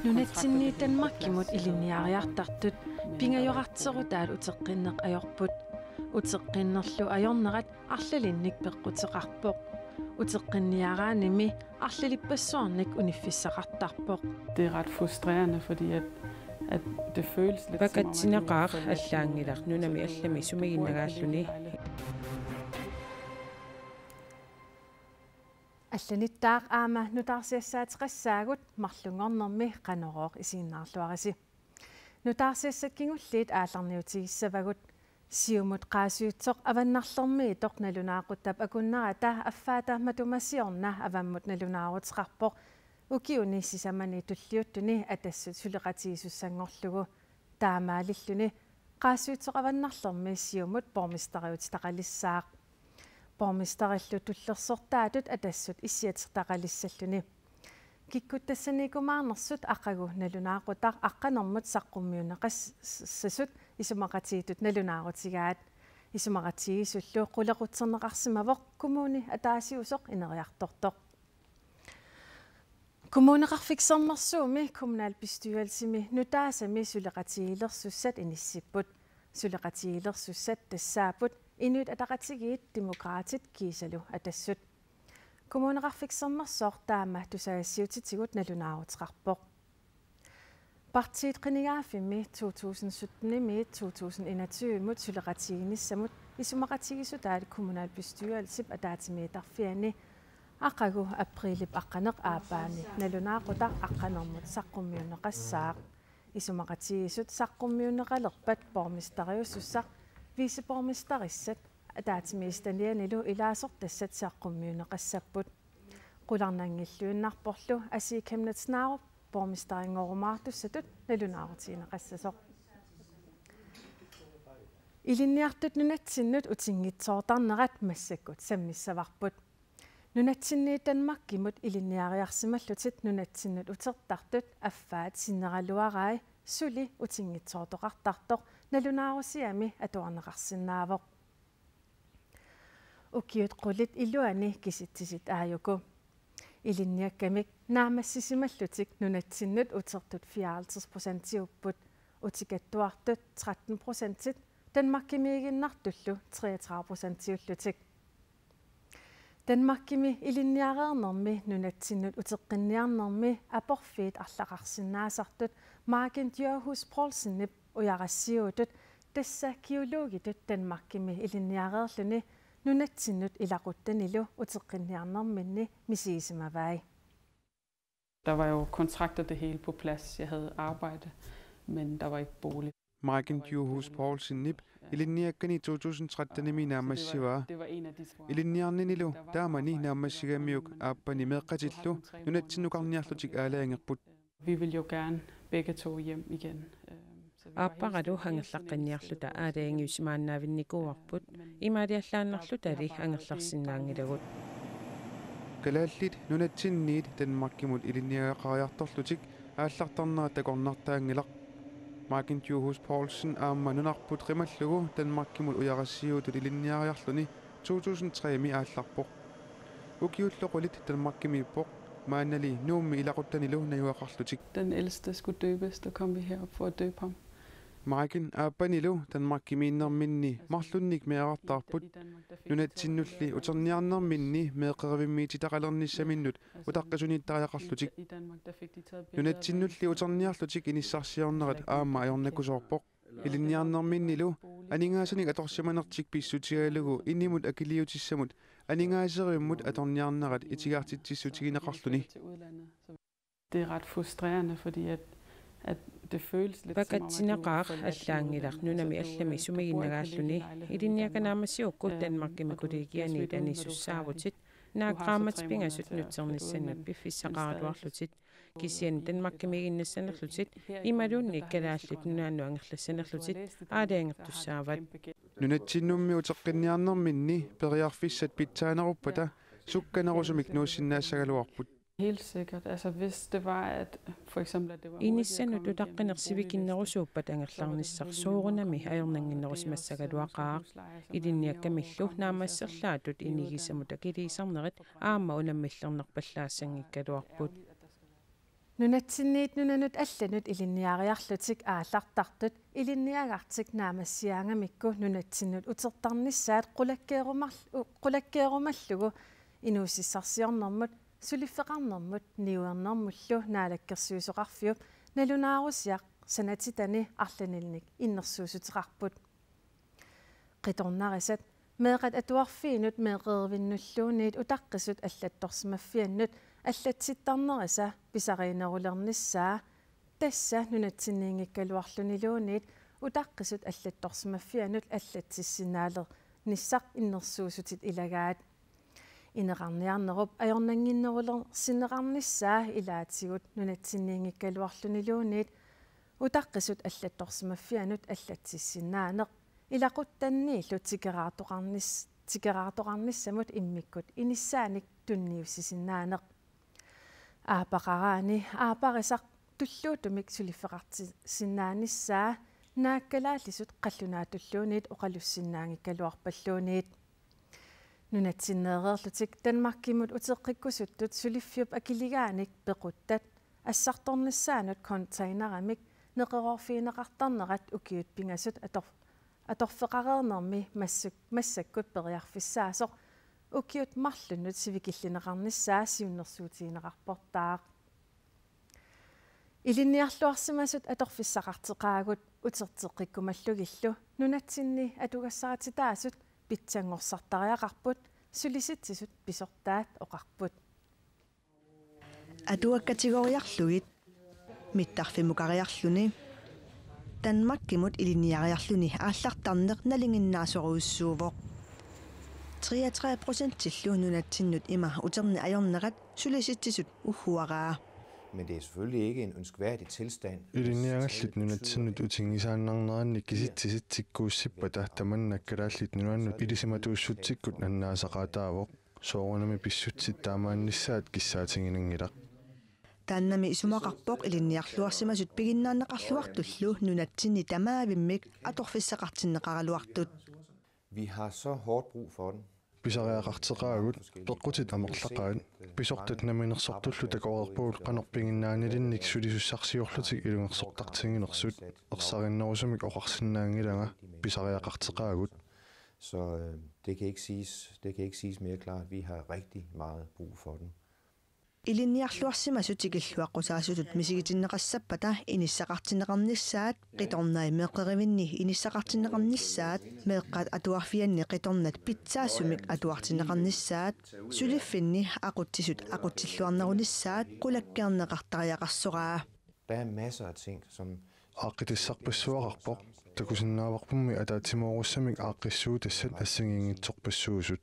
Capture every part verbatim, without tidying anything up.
Nunatsinniit Danmarkimut ilinniariartartut pingajorarterutaat uteqqinneq ajorput. Uteqqinnerlu ajornerat arlalinnik peqquteqarpoq. Uteqqinniaraanimi arlalippassuarnik uniffissaqartarpoq. Det er ret frustrerende, fordi at, at det føles lidt som om, at du har Pakatsinaqaaq forladt allaanngilaq nunami allami sumiginnagaalluni. Allanittaaq aamma nutaarsiassaateqassaagut, marlunngornermi Qanorooq isiginnaarluarisi. Nutaarsiassat kingulliit aallarniutigissavagut. Siumut Qaasuitsoq Avannarlermiittoq nalunaaquttap akunnerata affaata matuma siorna avammut nalunaaruteqarpoq ukiuni sisamani tulliuttuni Atassut suleqatigisussanngorlugu. Taamaalilluni Qaasuitsoq Avannarlermi Siumut borgmesteriutitaqalissaaq. Borgmesterillu tullersortaatut Atassut issiatitaqalissalluni. Kikkut tassaniikkumaarnersut aqagu nalunaaqutaq aqqanermut saqqummiunneqassasut isumaqatigiittut nalunaarutigaat. Isumaqatigiissullu qulequtserneqarsimavoq kommuni ataasiusoq ineriartortoq. Kommuneqarfik Sermersuumi kommunalbestyrelsimi nutaasami suleqatigiilersussat inissipput. Suleqatigiilersussat tassaapput Inuit Ataqatigiit, Demokraatit kiisalu Atassut. Kommuneqarfik Sermersooq taama tusagassiuutitigut nalunaaruteqarpoq. Partiit qinigaaffimmi to tusind syttenimiit to tusind enogtyvemut suleqatigiinnissamut isumaqatigiissutaat kommunalbestyrelsip ataatsimiittarfiani aqagu aprilip aqqaneq aappaani nalunaaqutaq aqqanermut saqqummiunneqassaaq. Isumaqatigiissut saqqummiunneqalerpat borgmesteriusussaq, viceborgmesterissat ataatsimiititanianilu ilaasortassat saqqummiunneqassapput. Qularnanngilluinnarporlu Asii Chemnitz Narup borgmesterinngoorumaartussatut nalunaarutigineqassasoq. Ilinniartut nunatsinnut utinngitsoortarnerat massakkut sammissavarput. Nunatsinniit Danmarkimut ilinniariarsimallutik nunatsinnut utertartut affaat sinneraluarai suli utinngitsoortoqartartoq nalunaarusiami atuarneqarsinnaavoq. Ukiut qulit iluani kisitsisit aajuku. Ilinniakkamik naammassisimallutik nunatsinnut utertut fireoghalvtreds procentiupput, utikattuartut tretten procentit, Danmarkimiiginnartullu treogtredive procentiullutik. Danmarkimi ilinniareernermi nunatsinnut uteqqinniarnermi aporfiit arlaqarsinnaasartut Maiken Djurhuus Poulsenip ujarassiuutut, tassa geologitut Danmarkimi ilinniareerluni, nunatsinnut ilaquttanilu uteqqinniarnerminni misigisimavai. Der var jo kontrakter, det hele på plads. Jeg havde arbejde, men der var ikke bolig. Maiken Djurhuus Poulsenip ilinniakkani to tusind trettenimi naammassivaa. Ilinniarninilu taamani naammassigamiuk aappani meeqqatillu nunatsinnukarniarlutik aalajangerput. Vi vil jo gerne begge to hjem igen. Øhm, så vi var helt Aapparalu stillet, helt stillet, Aapparalu angerlaqqiinniarluta aalajangiusimaannavinnikuuarput, imaaliallaannarlutali angerlarsinnaanngilagut. Kalaallit nunatsinniit Danmarkimut ilinniagaqariartorlutik aallartarnerat takornartaanngilaq. Maiken Djurhuus Poulsen aamma nunarput qimallugu Danmarkimut ujarassiuutut ilinniariarluni to tusind tre-mi aallarpoq. Ukiullu qulit Danmarkimiippoq, maannali Nuummi ilaquttanilu najugaqarlutik. Den ældste skulle døbes, der kom vi herop for at døbe ham. Maiken aappanilu Danmarkimiinnerminni marlunnik meerartaarput. Nunatsinnulli uterniarnerminni meeqqerivimmiititaqalernissaminnut utaqqisuniittariaqarlutik. Nunatsinnulli uterniarlutik inissarsiornerat aamma ajornakusoorpoq. Ilinniarnerminnilu aningaasanik atorsimanertik pissutigalugu inimut akiliutissamut aningaaserivimmut atorniarnerat itigartitsissutigineqarluni. Det er ret frustrerende, fordi at, at det føles lidt som om, at du er Pakatsinaqaaq forladt i allaanngilaq udlandet. nunami Altså, du, allami øh, du bor i sumiginnagaalluni. kollegielejlighed i Ilinniakkat Danmark. Naammassiuk Øhm, Danmarkimi og du, jeg kollegiani synes, du er nødt til at anisussaavutit. Du har så Naak qaammat tre måneder pingasut til at flytte ud, nutsernissannik men, piffissaqaraluarlutit. men stadig. Kisianni Danmarkimiiginnassanerlutit, imaluunniit Kalaallit Nunaannut angerlassanerlutit aalajangertussaavat. Nunatsinnummi uteqqinniarnerminni periarfissat pitsaaneruppata sukkanerusumik nuussinnaassagaluarput. Helt sikkert. Altså, hvis det var, at for eksempel, at det var hurtigt at Inissanut komme igennem utaqqineq sivikinnerusuuppat angerlarnissaq soorunami ajornannginnerusimassagaluaqaaq. Ilinniakkamillu naammasserlaatut inigisamut akiliisarnerit aamma unammillernarpallaassanngikkaluarput. Nunatsinniit nunanut allanut ilinniariarlutik aallartartut ilinniagartik naammassigaangamikku nunatsinnut utertarnissaat qulakkeerumal-, u-, qulakkeerumallugu inuussutissarsiornermut, suliffeqarnermut niuernermullu Naalakkersuisoqarfiup nalunaarusiaq sanatitani arlalinnik innersuussuteqarput. Qitornarisat meeqqat atuarfiinut meeqqerivinnulluunniit utaqqisut allattorsimaffiannut allatsittarnerisa pisariinnerulernissaa, tassa nunatsinniinngikkaluarluniluunniit utaqqisut allattorsimaffiannut allatsissinnaalernissaq innersuussutit ilagaat. Ineqarniarnerup ajornannginnerulersinneqarnissaa ilaatigut nunatsinniinngikkaluarluniluunniit utaqqisut allattorsimaffiannut allatsissinnaaneq ilaquttanniillu tikeraartoqarnis-, tikeraartoqarnissamut immikkut inissaanik tunniussisinnaaneq. Aappaqaraanni aapparisaq tulluuttumik suliffeqartissinnaanissaa naak kalaallisut qallunaatulluunniit oqalussinnaanngikkaluarpalluunniit. Nunatsinneereerlutik Danmarkimut uteqqikkusuttut suliffiup akiligaanik pequttat assartornissaannut containerimik neqeroorfigineqartarnerat ukiut pingasut ator-, atorfeqareernermi massuk-, massakkut periarfissaasoq ukiut marlunnut sivikillineqarnissaa siunnersuutigineqarportaaq. Ilinniarluarsimasut atorfissaqarteqaagut uterteqqikkumallugillu nunatsinni atugassarititaasut pitsanngorsartariaqarput sulisitsisut pisortaat oqarput. Atuakkatigoriarlugit mittarfimmukariarluni Danmarkimut ilinniariarluni aallartarneq nalinginnaasorujussuuvoq. Treogtredive procentillu nunatsinnut ima uterneq ajornerat sulisitsisut ugguaraa. Men det er selvfølgelig ikke en ønskværdig tilstand. Ilinniagallit nunatsinnut utinngisaannarnerannik kisitsisit tikkuussippata tamanna Kalaallit Nunaannut ilisimatuussutsikkut annaasaqaataavoq. Soorunami pissutsit taamaannissaat kissaatiginanngilaq. Taannami isumaqarpoq ilinniarluarsimasut piginnaanneqarluartullu nunatsinni tamaavimmik atorfissaqartinneqaraluartut. Vi har så hårdt brug for den. Pisariaqarteqaagut, peqqutit amerlaqaat, pisortat namminersortullu takoreerpagut qanoq piginnaanilinnik sulisussarsiorlutik ilungersortartiginersut, ersarinnerusumik oqarsinnaanngilanga, pisariaqarteqaagut. Så øh, det kan ikke siges, det kan ikke siges mere klart. Vi har rigtig meget brug for den. Ilinniarluarsimasut tikilluaqqusaasutut misigitinneqassappata inissaqartinneqarnissaat, qitornai meeqqerivinni inissaqartinneqarnissaat, meeqqat atuarfianni qitornat pitsaasumik atuartinneqarnissaat, suliffinni aqutsisut aqutsilluarnerunissaat qulakkeerneqartariaqarsoraa. Der er masser af ting, som Aaqqitissarpassuaqarpoq, takusinnaavarpummi ataatsimoorussamik aaqqissuutassat assigiinngitsorpassuusut.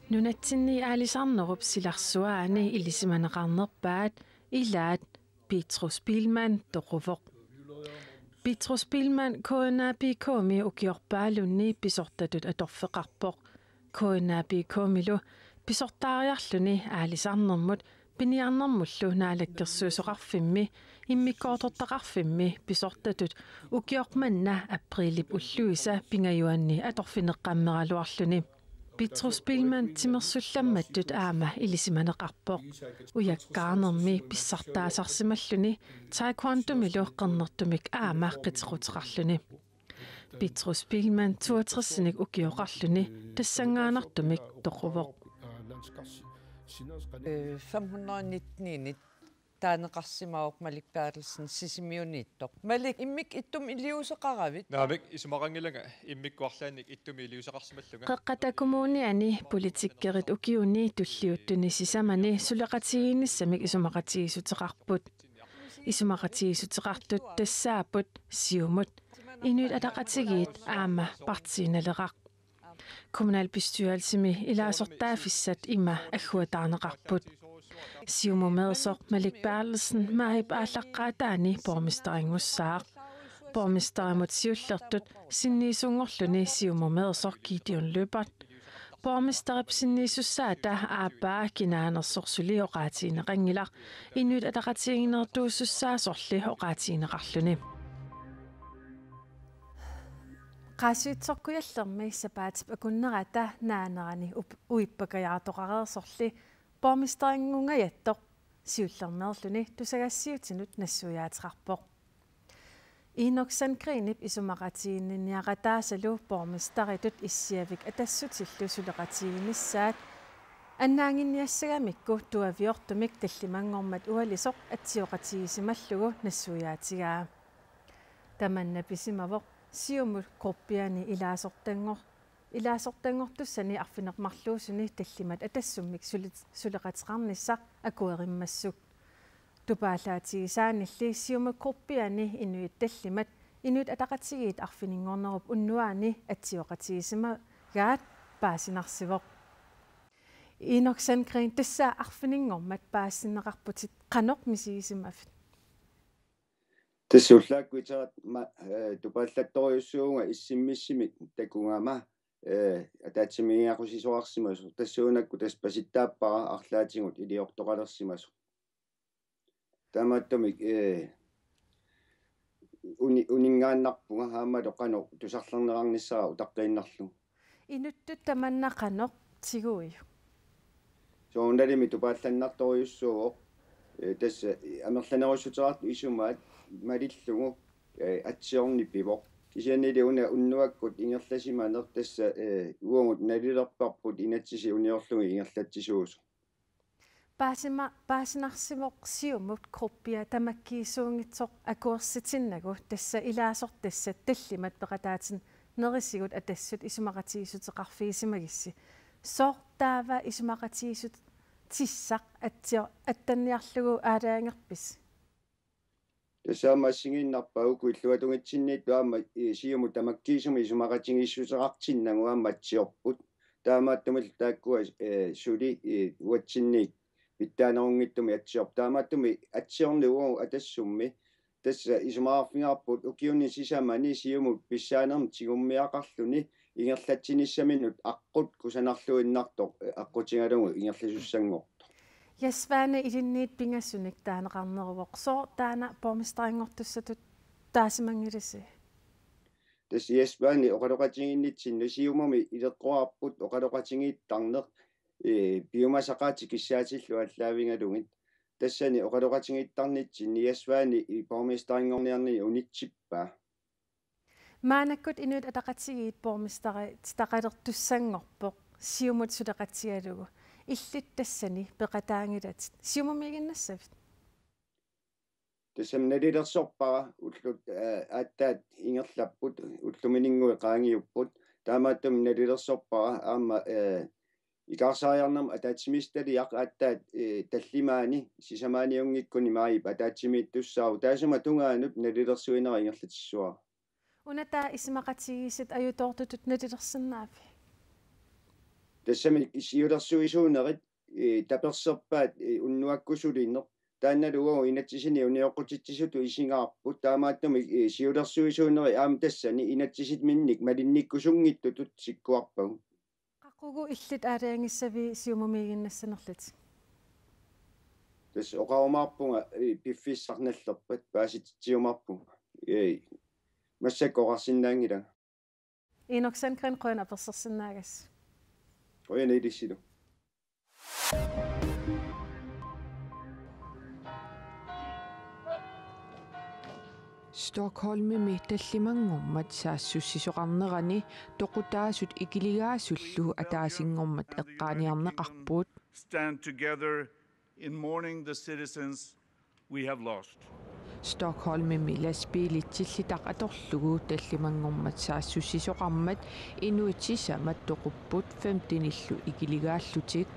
Nunatsinni aalisarnerup silarsuaani ilisimaneqarnerpaat ilaat Petrus Biilmann toquvoq. Petrus Biilmann K N A P K-mi ukiorpaalunni pisortatut atorfeqarpoq. K N A P K-milu pisortaariarluni aalisarnermut piniarnermullu Naalakkersuisoqarfimmi immikkoortortaqarfimmi pisortatut ukioq manna apriilip ulluisa pingajuanni atorfineqqammeraluarluni. Petrus Biilmann timersullammattut aamma ilisimaneqarpoq. Ujakkaarnermi pissartaasarsimalluni taekwondomilu qernertumik aamma qitequteqarluni. Petrus Biilmann toogtresinik ukioqarluni tassanngaannartumik toquvoq. Øh, fem hundrede nitten taaneqarsimavoq Malik Berthelsen Sisimiuniittoq. Malik, immikkut ittumik iliuuseqaravit? Naamik, isumaqanngilanga immikkuarlaannik ittumik iliuuseqarsimallunga. Qeqqata Kommuniani politikerit ukiuni tulliuttuni sisamani suleqatigiinnissamik isumaqatigiissuteqarput. Isumaqatigiissuteqartut tassaapput Siumut, Inuit Ataqatigiit aamma Partii Naleraq. Kommunalbestyrelsimi ilaasortaaffissat ima agguataarneqarput. Siumumeersoq Malik Berthelsen maajip aallaqqaataani borgmesterinngussaaq. Borgmesterimut siullertut sinniisunngorluni Siumumeersoq Gideon Lyberth. Borgmesterip sinniisussaata aappaa kinaanersoq suli oqaatigineqanngilaq, Inuit Ataqatigiinneertuusussaasorli oqaatigineqarluni. Qaasuitsoq Kujallermi sapaatip akunnerata naanerani up-, uippakajaartoqareersorli borgmesterinnguungajattoq siullermeerluni tusagassiutinut nassuiaateqarpoq. Enok Sandgreenip isumaqatigiinniartaasalu borgmesteritut issiavik Atassutillu suleqatigiinnissaat annaannginniassagamikku tuaviortumik tallimanngormat ualisoq atsioqatigisimallugu nassuiaatigaa. Tamanna pisimavoq Siumut gruppiani ilaasortanngor-, ilaasortanngortussani arfineq-marluusuni tallimat Atassummik sulit-, suleqateqarnissaq akuerimmassuk. Tupaallaatigisaanilli Siumut gruppiani inuit tallimat Inuit Ataqatigiit arfininngornerup unnuaani atsioqatigisimagaat paasinarsivoq. Enok Sandgreen, tassa arfininngormat paasineqarputit, qanoq misigisimavit? Tassa ullaakkut iterat ma-, eh, tupaallattorujussuuvunga S M S-imik takugama, eh, ataatsimiigiaqusisoqarsimasoq, tassuunakkut tassa pasittaappara arlaatigut iliortoqalersimasoq. Taamaattumik, eh, uni-, uninngaannarpunga aammalu qanoq tusarlerneqarnissara utaqqiinnarlugu. Inuttut tamanna qanoq tiguiuk? Soorunalimi tupaallannartorujussuuvoq, eh, tassa amerlanerussuteqartut isumaat malillugu, eh, atsiorneq pivoq. Kisiannili una unnuakkut ingerlasimaneq tassa, eh, uagut nalilerparput inatsisit uniorlugit ingerlatsisuusoq. Paasima-, paasinarsivoq Siumut gruppia tamakkiisuunngitsoq akuersitinnagu, tassa ilaasortassat tallimat peqataatinnerisigut Atassut isumaqatigiissuteqarfigisimagissi. Sooq taava isumaqatigiissutissaq atsio-, attanniarlugu aalajangerpisi? Tassa aamma assigiinnarpaa uku illuatungitsinniittut aamma, eh, Siumut tamakkiisumik isumaqatigiissuteqartinnagu aamma atsiorput. Taamaattumillu taakkua, eh, suli, eh, uatsinniit pitsaanerunngitsumik atsiorput. Taamaattumik atsiorneq uagut Atassummi. Tassa isumaqarfigaarput ukiuni sisamani Siumut pissaanermik tigummiaqarluni ingerlatsinissaminnut aqqut kusanarluinnartoq, eh, aqqutigalugu ingerlasussanngortoq. Jess Svane, ilinniit pingasunik taaneqarneruvoq. Sooq taanna borgmesterinngortussatut taasimanngilisi? Tassa Jess Svane oqaloqatigiinnitsinni Siumumi ileqqoraarput oqaloqatigiittarneq, eh, piumasaqaatit kissaatillu aallaavigalugit. Tassani oqaloqatigiittarnitsinni Jess Svane borgmesterinngorniarnini unitsippaa. Maannakkut Inuit Ataqatigiit borgmesterititaqalertussanngorpoq Siumut suleqatigalugu. Illit tassani peqataanngilatit. Siumumiiginnassavit? Tassami nalilersorpara ullut, eh, aatsaat ingerlapput ullumininnguit qaangiupput. Taamaattumik nalilersorpara aamma, eh, ikaarsaariarnermut ataatsimiititaliaq aatsaat, eh, tallimaani sisamaaniunngikkuni maajip ataatsimiittussaavoq. Taassuma tungaanut nalilersuinera ingerlatissuara. Una taava isumaqatigiissut ajutoortutut nalilersinnaavit? Tassami siulersuisuunerit, eh, taperserpaat, eh, unnuakkut sulineq. Taannalu uagut inatsisinik unioqqutitsisutut isigaarput. Taamaattumik, eh, siulersuisuunerit aamma tassani inatsisiminnik malinnikkusunngitsutut sikkuarpagut. Qaqugu illit aalajangissavit Siumumiiginnassanerlutit? Tassa oqarumaarpunga, eh, piffissaq nallerpat paasititsiumaarpunga. Eh, massakkut oqarsinnaanngilanga. Enok Sandgreen, qujanaq apersorsinnaagassi. Qujanaq ilissilu. Stockholmimi tallimanngormat saassussisoqarnerani toqutaasut ikiligaasullu ataasinngormat eqqaaniarneqarput. Stand together in mourning the citizens we have lost. Stockholmimi lastbiilit tillitaq atorlugu tallimanngormat saassussisoqarmat inuit sisamat toqupput femtenillu ikiligaallutik.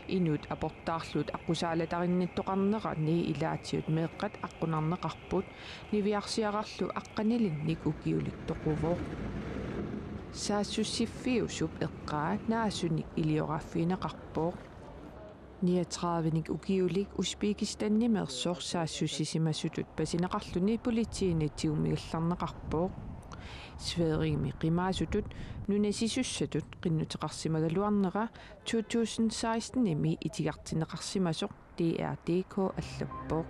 Inuit aportaarlugit aqqusaalatarinniittoqarnerani ilaatigut meeqqat aqqunarneqarput, niviarsiararlu aqqanilinnik ukiulik toquvoq. Saassussiffiusup eqqaa naasunik ilioraaffigineqarpoq. Niogtredivenik ukiulik Uzbekistanimeersoq saassussisimasutut pasineqarluni politiinit tigummigallarneqarpoq. Sverigemi qimaasutut nunasisussatut qinnuteqarsimagaluarnera to tusind sekstenimi itigartinneqarsimasoq D R D K allappoq.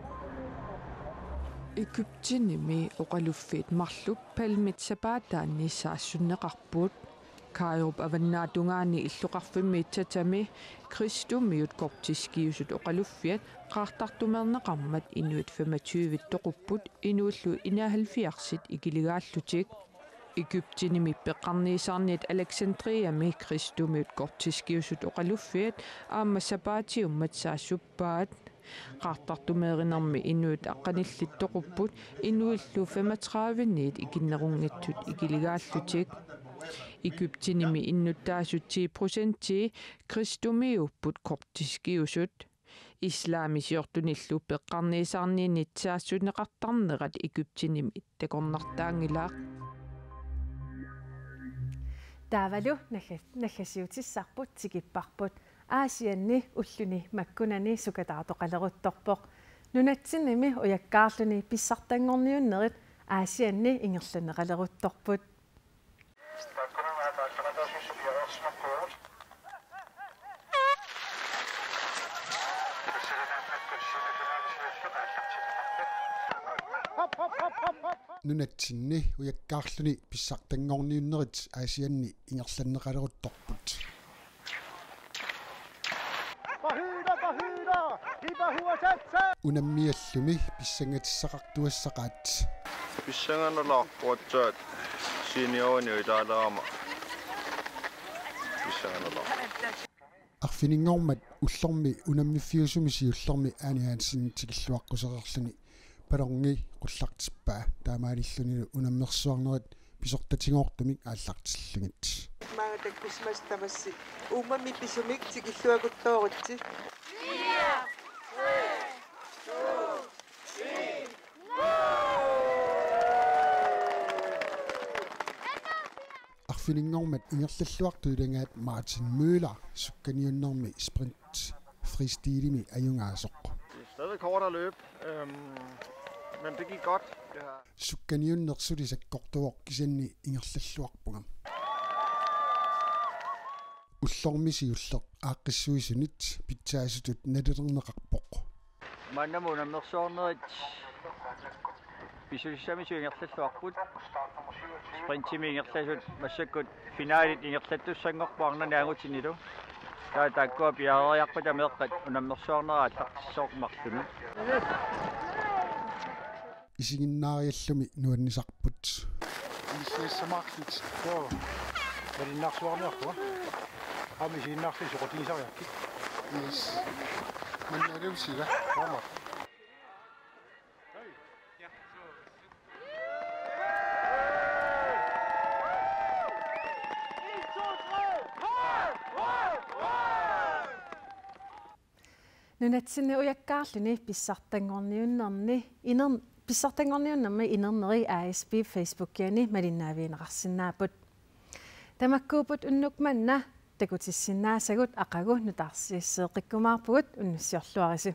Egyptenimi oqaluffiit marluk palmit sapaataanni saassunneqarput. Kairup avannaatungaani illoqarfimmi Tatami kristumiut koptiskiusut oqaluffiat qaartartumeerneqarmat inuit femogtyve toqupput, inuillu enoghalvfjerdsit ikiligaallutik. Egyptenimi peqqarniisaarniat Alexandriami kristumiut koptiskiusut oqaluffiat aamma sapaatiummat saassuppaat. Qaartartumeerinermi inuit aqqanillit toqupput, inuillu femogtredive-niit ikinnerunngitsut ikiligaallutik. Egyptenimi innuttaasut ti procentii kristumiuupput koptiskiusut. Islamisiortunillu peqqarniisaarninnit saassunneqartarnerat Egyptenimi takornartaanngilaq. Taavalu nagga-, naggasiutissarput tikipparput. Aasianni ulluni makkunani sukataartoqaleruttorpoq. Nunatsinnimi ujakkaarluni pissartanngorniunnerit Aasianni ingerlanneqaleruttorput. Nunatsinni ujakkaarluni pissartanngorniunnerit Aasianni ingerlanneqaleruttorput. Unammiallumi pissangatissaqartuassaqaat. Pissanganalaarpoq aatsaat seniorerni ilaalerama. Pissanganalaarpoq. Arfininngormat ullormi unammiffiusumi siullermi Ane Hansen tikilluaqqusereerluni balloni qullartippaa, taamaalillunilu unammersuarnerit pisortatigoortumik aallartillugit. Maanga takkussimasut tamassi. Uummammi pisumik tikilluakuttooritsi. Arfininngormat ingerlalluartut ilagaat Martin Møller sukkaniunnermi sprint freestylemi ajugaasoq. Det er stadigvæk hårdt at løbe, øhm, men det gik godt. Det har Sukkaniunneq suli sakkortuvoq, kisianni ingerlalluarpunga. Ullormi siulleq aaqqissuisunit pitsaasutut nalilerneqarpoq. Maannamut unammersuarnerit pisusissamisut ingerlalluarput. Sprintimi ingerlasut massakkut finalit ingerlattussanngorput arnani angutinnilu. Taava taakkua piareeriarpata meeqqat unammersuarnerat aallartissaaq marlunut. Isiginnaariarlumi nuannisarput. Inissiassamaarlutit. Joo. Malinnaarsuarniarpunga. Aamma isiginnaarlugit soqutigisariarpit. Yes. Mannaluusiga. Taama. Nunatsinni ujakkaarluni pissartanngorniunnerni iner-, pissartanngorniunnermi inerneri A S P Facebookiani malinnaavigineqarsinnaapput. Tamakkuupput unnuk manna, takutissinnaasagut aqagu nutaarsiasseeqqikkumaarpugut, unnussiorluarisi.